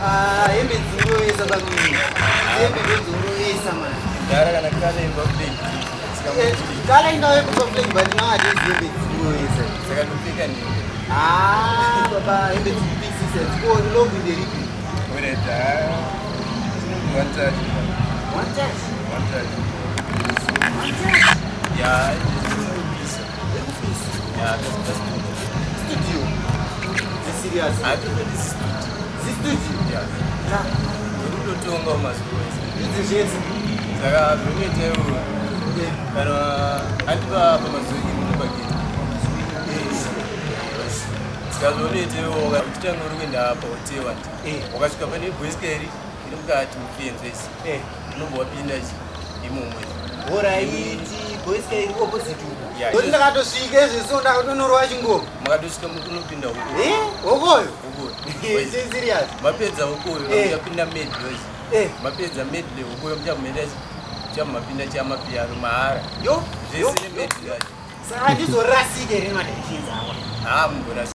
Ah, hembe dzinorovesa bamini. Hembe ndodzirovesa mani. Gara kana kale imba play. Kale ingave kupa play but nowadays hembe dzinorovesa. Saka ndopfeka nini? Ah, baba hembe dzikupisisa. Dziko logo nderipi? Alright, ah. Tinonzi one touch. One touch. One touch. One touch. Yeah, inopisa. Irikupisa. Yeah, that's studio. Studio. This serious. I don't know this studio. This studio. Yeah. Yeah. Ndikutotonga mazuva ese. Idzi zvese. Saka zvinoita iwo kana andipa pamazuva munobageti. Saka zvinoita iwo uchitanga uri kuenda pahotel andi. Wakasvika pane bhasikeri iri mukati mufenzi ese. Unobva wapinda imomo. Alright, boys iri opposite uko. Yeah. Ndoti ndakatosvika izvezvo ndakatonorwa chingoma. Makatosvika mukunopinda huko. Eh, hokoyo. Huko. This serious. Mapedza hukoyo muchapinda medley. Mapedza medley hukoyo muchamboenda chamapinda chamapiano mahara. Yo, Zvese nemedley yacho. Saka handizorasike here madirections awa. Ah, mugorasika.